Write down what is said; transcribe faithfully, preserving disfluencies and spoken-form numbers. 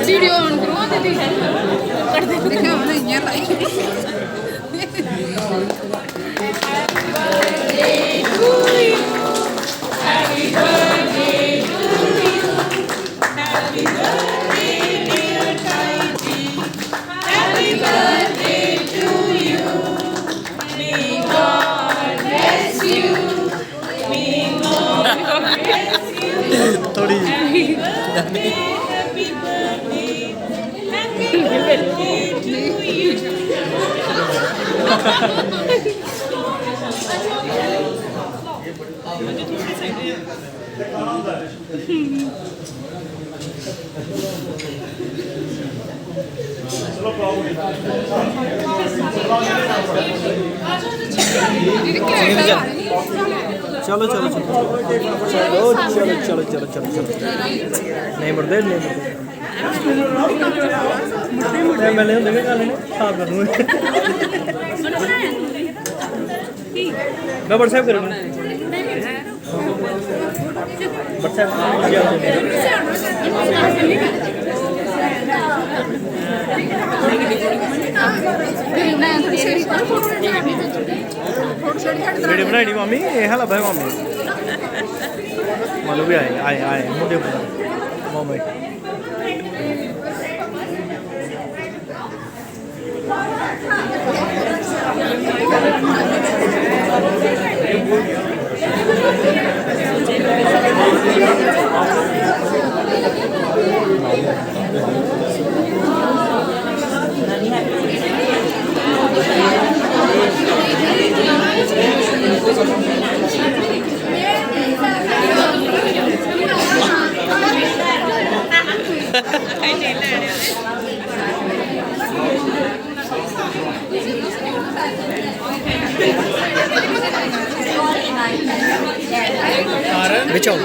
Video on करो, आते थे। देखो, हमने ये लाई। थोड़ी। चलो, चलो, चलो। चलो, चलो, चलो, चलो, चलो, चलो। नहीं मुड़दे, नहीं मुड़दे। एमएलए होंदे गै गल्ल ने, साफ कर दूं। मैं WhatsApp करूंगा। वीडियो बनाई दी मामी, एह् हाल है मामी। मालू भी आए, आए, आए, मुंडे उप्पर। मामा जी। बिच आओ।